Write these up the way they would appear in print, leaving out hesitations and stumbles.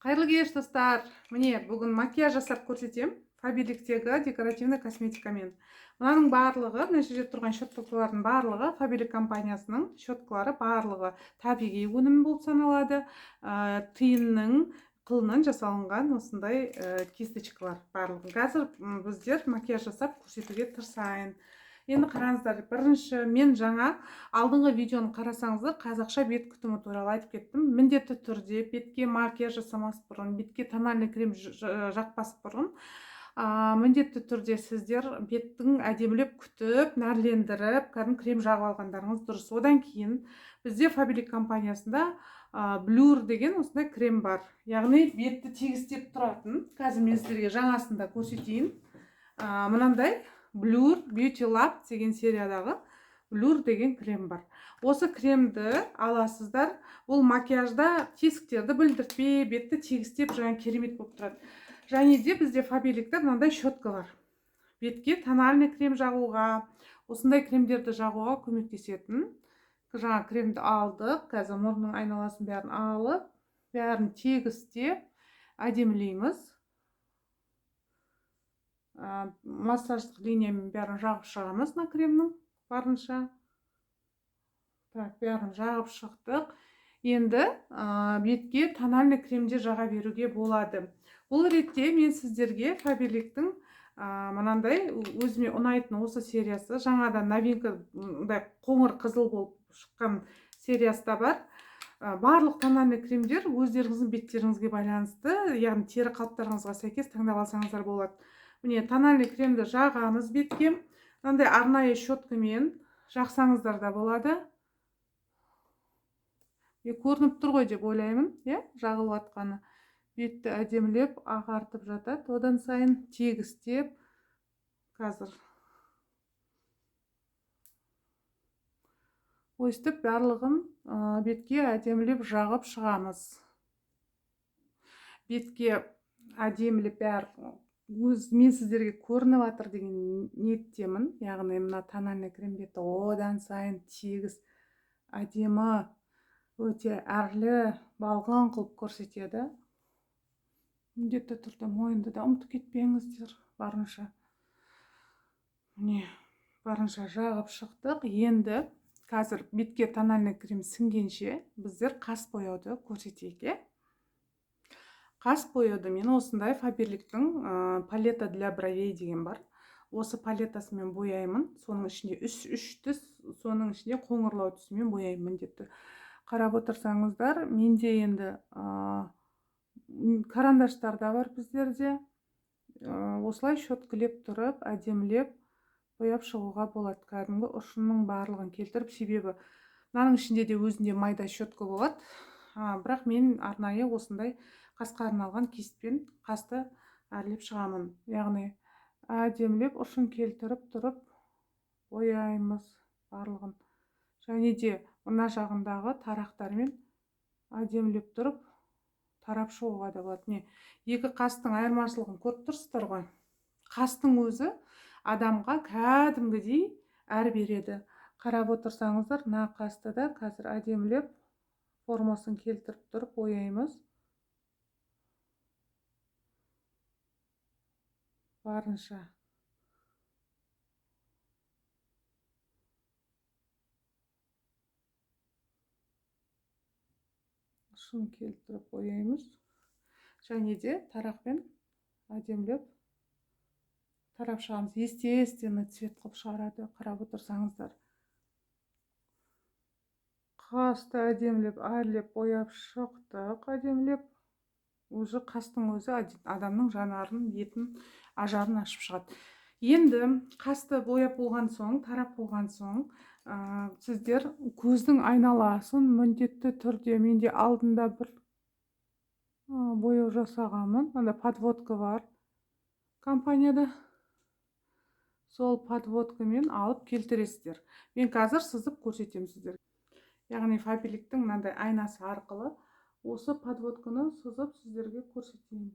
Қайырлы кеш, достар! Міне, бүгін макияж жасап көрсетемін Фаберликтегі декоративный косметикамен. Мынаның барлығы, мына жерде тұрған щеткалардың барлығы Фаберлик компаниясының щеткалары, барлығы табиғи өнім болып саналады. Тиынның қылынан жасалынған осындай кисточкалар барлығы. Қазір біздер макияж жасап көрсетуге тырысайын. Енді қараңыздар, бірінші мен жаңа алдыңғы видеоны қарасаңыздар, қазақша бет күтімі туралы айтып кеттім. Міндетті түрде бетке макияж жасамас бұрын, бетке тональный крем жақпас бұрын, міндетті түрде сіздер беттің әдемілеп күтіп, нәрлендіріп, кәдімгі крем жағып алғандарыңыз дұрыс. Одан кейін бізде Фаберлик компаниясында блюр деген осындай крем бар. Яғни бетті тегістеп тұратын. Қазір мен сіздерге жаңасын да көрсетейін. Мынандай Blur Beauty Lab деген сериядағы Blur деген крем бар. Осы кремді аласыздар. Бұл макияжда тесіктерді білдіртпей, бетті тегістеп, жаңа керемет болып тұрады. Және де бізде Фаберликте мынандай щетка бар. Бетке тональный крем жағуға, осындай кремдерді жағуға көмектесетін. Жаңа кремді алдық. Қазір мұрнның айналасын бәрін алып, бәрін тегістеп, әдемілейміз. Массаждық линиямен бәрін жағып шығамыз мына кремнің барынша. Так, бәрін жағып шықтық. Енді бетке тональный кремде жаға беруге болады. Бұл ретте мен сіздерге Фаберликтің мынандай өзіме ұнайтын осы сериясы, жаңадан новинка, мындай қоңыр қызыл болып шыққан сериясы да бар. Барлық тональный кремдер өздеріңіздің беттеріңізге байланысты, яғни тері қалыптарыңызға сәйкес таңдап алсаңыздар болады. Міне, тональный кремді жағамыз бетке. Мынандай арнайы щеткамен жақсаңыздар да болады. Көрініп тұр ғой деп ойлаймын, иә, жағылып жатқаны. Бетті әдемілеп ағартып жатады, одан сайын тегістеп. Қазір өстіп барлығын бетке әдемілеп жағып шығамыз. Бетке әдемілеп бәрі өз, мен сіздерге көрініп жатыр деген ниеттемін. Яғни мына тональный крем бетті одан сайын тегіс, әдемі, өте әрлі, балғын қылып көрсетеді. Міндетті түрде мойынды да ұмытып кетпеңіздер барынша. Міне, барынша жағып шықтық. Енді қазір бетке тональный крем сіңгенше біздер қас бояуды көрсетейік, иә? Қас бояуды мен осындай Фаберликтің палета для бровей деген бар. Осы палетасымен бояймын. Соның ішінде үш түс, соның ішінде қоңырлау түсімен бояймын міндетті. Қарап отырсаңыздар, менде енді карандаштар да бар біздерде. Осылай щеткілеп тұрып, әдемілеп бояп шығуға болады. Кәдімгі ұшының барлығын келтіріп, себебі мынаның ішінде де өзінде майда щетка болады. Бірақ мен арнайы осындай қасқа арналған кистпен қасты әрлеп шығамын. Яғни әдемілеп ұшын келтіріп тұрып бояймыз барлығын. Және де мына жағындағы тарақтармен әдемілеп тұрып тарап шығуға да болады. Міне, екі қастың айырмашылығын көріп тұрсыздар ғой. Қастың өзі адамға кәдімгідей әр береді. Қарап отырсаңыздар, мына қасты да қазір әдемілеп формасын келтіріп тұрып бояймыз. Барынша. Ұшын келтіріп бояймыз. Және де тарақпен әдемілеп тарап шығамыз. Естественный цвет қылып шығарады, қарап отырсаңыздар. Қасты әдемілеп әрлеп бояп шықтық, әдемілеп. Уже қастың өзі адамның жанарын, бетін, ажарын ашып шығады. Енді қасты бояп болған соң, тарап болған соң, сіздер көздің айналасын міндетті түрде, менде алдында бір бояу жасағанмын, мында подводка бар компанияда. Сол подводкамен алып келтіресіздер. Мен қазір сызып көрсетемін сіздерге. Яғни Фаберликтің мынандай айнасы арқылы осы подводканы сызып сіздерге көрсетейін.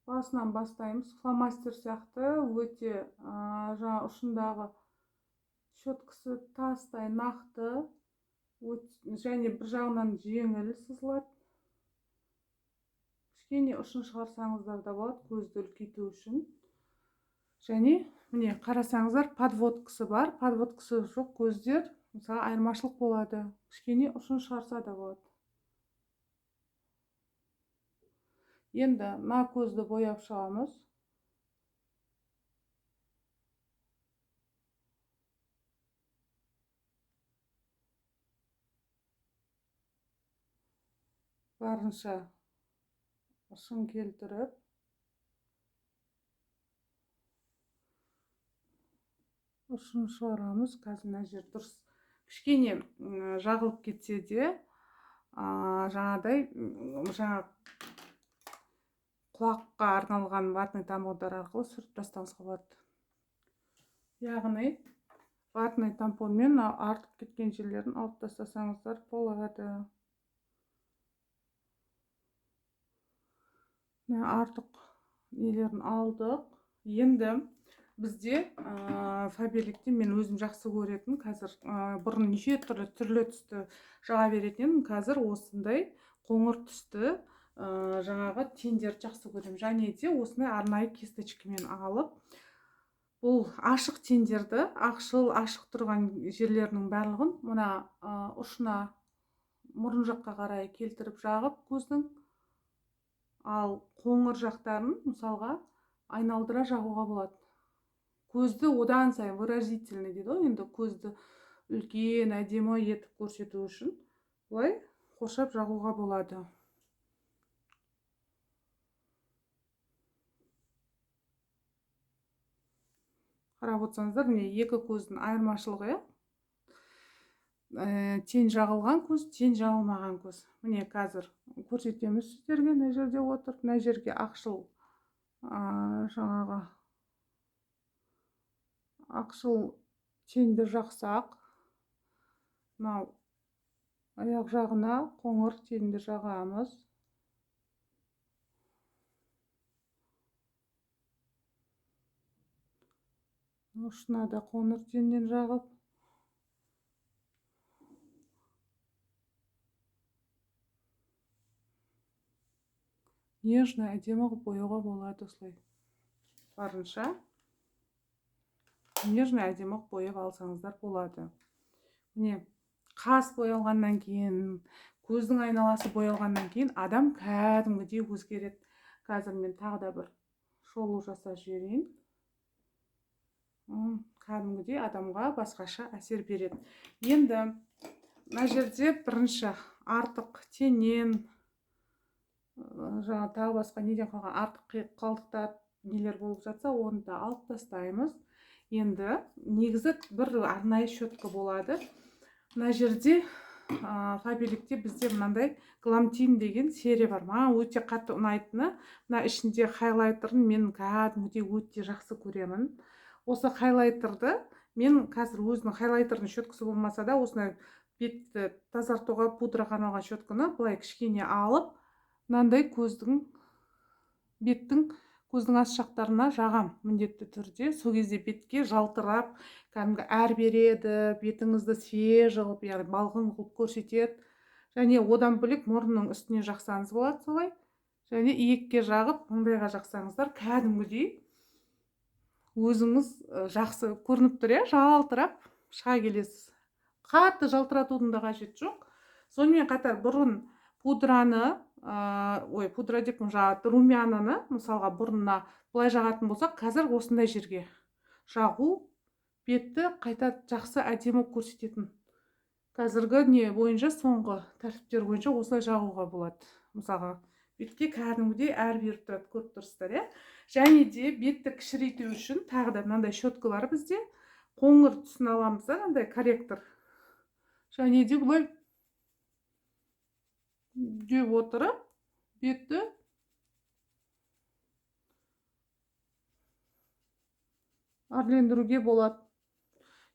Басынан бастаймыз. Фломастер сияқты өте, жаңа ұшындағы щеткасы тастай нақты, және бір жағынан жеңіл сызылады. Кішкене ұшын шығарсаңыздар да болады, көзді үлкейту үшін. Және міне қарасаңыздар, подводкасы бар, подводкасы жоқ көздер, мысалы, айырмашылық болады. Кішкене ұшын шығарса да болады. Енді мына көзді бояп шығамыз. Барынша ұшын келтіріп, ұшын шығарамыз. Қазір мына жер дұрыс кішкене жағылып кетсе де, жаңағыдай, жаңа құлаққа арналған ватный тампондар арқылы сүртіп тастауыңызға болады. Яғни ватный тампонмен артып кеткен жерлерін алып тастасаңыздар болады. Мына артық нелерін алдық. Енді бізде, Фаберликте мен өзім жақсы көретін, қазір, бұрын неше түрлі түрлі түсті жаға беретін едім, қазір осындай қоңыр түсті, жаңағы тендерді жақсы көремін. Және де осындай арнайы кисточкамен алып, бұл ашық тендерді, ақшыл ашық тұрған жерлерінің барлығын мына, ұшына мұрын жаққа қарай келтіріп жағып көздің, ал қоңыр жақтарын мысалға айналдыра жағуға болады. Көзді одан сайын выразительный дейді ғой, енді көзді үлкен әдемі етіп көрсету үшін былай қоршап жағуға болады. Қарап отырсаңыздар, міне екі көздің айырмашылығы, иә? Тен жағылған көз, тен жағылмаған көз. Міне қазір көрсетеміз сіздерге, мына жерде отырып, мына жерге ақшыл, жаңағы ақшыл тенді жақсақ, мынау аяқ жағына қоңыр тенді жағамыз. Ұшына да қоңыр теннен жағып. Нежно, әдемі қылып бояуға болады осылай. Барынша нежно, әдемі қылып бояп алсаңыздар болады. Міне, қас боялғаннан кейін, көздің айналасы боялғаннан кейін адам кәдімгідей өзгереді. Қазір мен тағы да бір шолу жасап жіберейін. Кәдімгідей адамға басқаша әсер береді. Енді мына жерде бірінші артық теннен, жаңа тағы басқа неден қалған артық қалдықтар нелер болып жатса, оны да алып тастаймыз. Енді негізі бір арнайы щетка болады. Мына жерде, Фаберликте бізде мынандай Гламтин деген серия бар. Маған өте қатты ұнайтыны, мына ішінде хайлайтерін мен кәдімгідей өте жақсы көремін. Осы хайлайтерді мен қазір өзінің хайлайтердің щеткасы болмаса да, осындай бетті тазартуға пудраға арналған щетканы былай кішкене алып, мынандай беттің көздің ас жақтарына жағам міндетті түрде. Сол кезде бетке жалтырап, кәдімгі әр береді, бетіңізді свежий қылып, яғни балғын қылып көрсетеді. Және одан бөлек мұрынның үстіне жақсаңыз болады солай. Және иекке жағып, маңдайға жақсаңыздар, кәдімгідей өзіңіз, жақсы көрініп тұр, иә, жалтырап шыға келесіз. Қатты жалтыратудың да қажеті жоқ. Сонымен қатар бұрын пудраны, ой, пудра деп жаңағы румянаны, мысалға бұрынна былай жағатын болсақ, қазір осындай жерге жағу бетті қайта жақсы әдемі көрсететін. Қазіргі не бойынша, соңғы тәртіптер бойынша осылай жағуға болады. Мысалға бетке кәдімгідей әр беріп тұрады, көріп тұрсыздар, иә? Және де бетті кішірейту үшін тағы да мынандай щеткалар бізде, қоңыр түсін аламыз да, мынандай корректор. Және де былай деп отырып бетті әрлендіруге болады.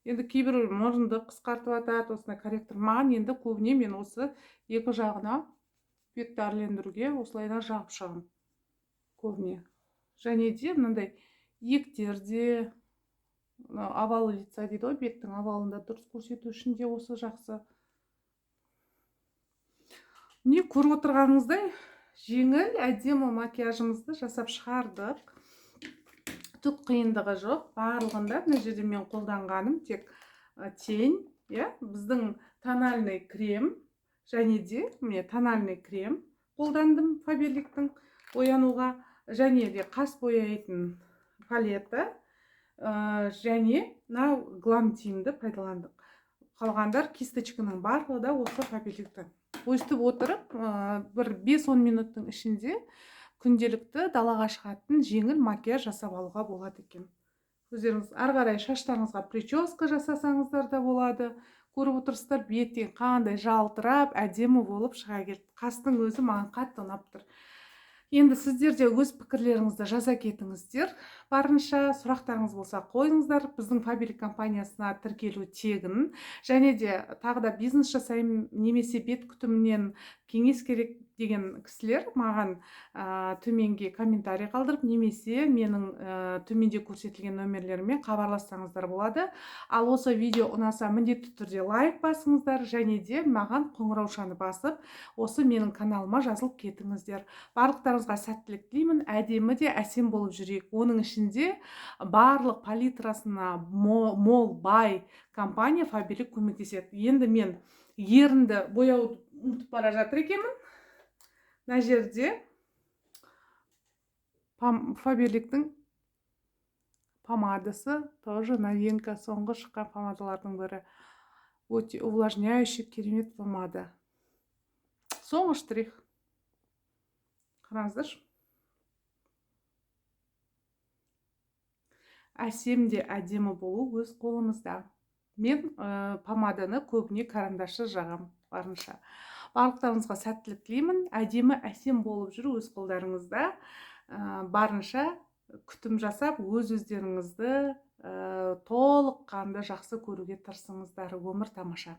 Енді кейбір мұрынды қысқартып атады осындай корректор. Маған енді көбіне мен осы екі жағына бетті әрлендіруге осылайдан жағып шығамын көбіне. Және де мынандай иектерде, мынау овал лица дейді ғой, беттің овалын да дұрыс көрсету үшін де осы жақсы. Міне көріп отырғаныңыздай Жеңіл, әдемі макияжымызды жасап шығардық. Түк қиындығы жоқ. Барлығында мына жерде мен қолданғаным тек тень, иә, біздің тональный крем және де міне тональный крем қолдандым Фаберликтің боянуға, және де қас бояйтын палета, және мынау Глам Тимді пайдаландық. Қалғандар кисточканың барлығы да осы Фаберликтен. Өстіп отырып, бір 5-10 минуттың ішінде күнделікті далаға шығатын жеңіл макияж жасап алуға болады екен. Өздеріңіз ары қарай шаштарыңызға прическа жасасаңыздар да болады. Көріп отырсыздар, беттен қандай жалтырап, әдемі болып шыға келді. Қастың өзі маған қатты ұнап тұр. Енді сіздер де өз пікірлеріңізді жаза кетіңіздер. Барынша сұрақтарыңыз болса қойыңыздар. Біздің Фаберлик компаниясына тіркелу тегін. Және де тағы да бизнес жасаймын немесе бет күтімінен кеңес керек деген кісілер маған төменге комментарий қалдырып, немесе менің төменде көрсетілген нөмірлеріме хабарлассаңыздар болады. Ал осы видео ұнаса, міндетті түрде лайк басыңыздар және де маған қоңыраушаны басып, осы менің каналыма жазылып кетіңіздер. Барлықтарыңызға сәттілік тілеймін. Әдемі де әсем болып жүрейік. Оның ішінде барлық палитрасына мол, бай компания Фаберлик көмектеседі. Енді мен ерінді бояуды ұмытып бара жатыр екенмін. Мына жерде Фаберликтің помадасы, тоже новинка, соңғы шыққан помадалардың бірі. Өте увлажняющий, керемет помада. Соңғы штрих. Қараңыздаршы. Әсем де әдемі болу өз қолымызда. Мен помаданы көбіне карандашсыз жағам барынша. Барлықтарыңызға сәттілік тілеймін. Әдемі, әсем болып жүру өз қолдарыңызда. Барынша күтім жасап, өз өздеріңізді толыққанды жақсы көруге тырысыңыздар. Өмір тамаша.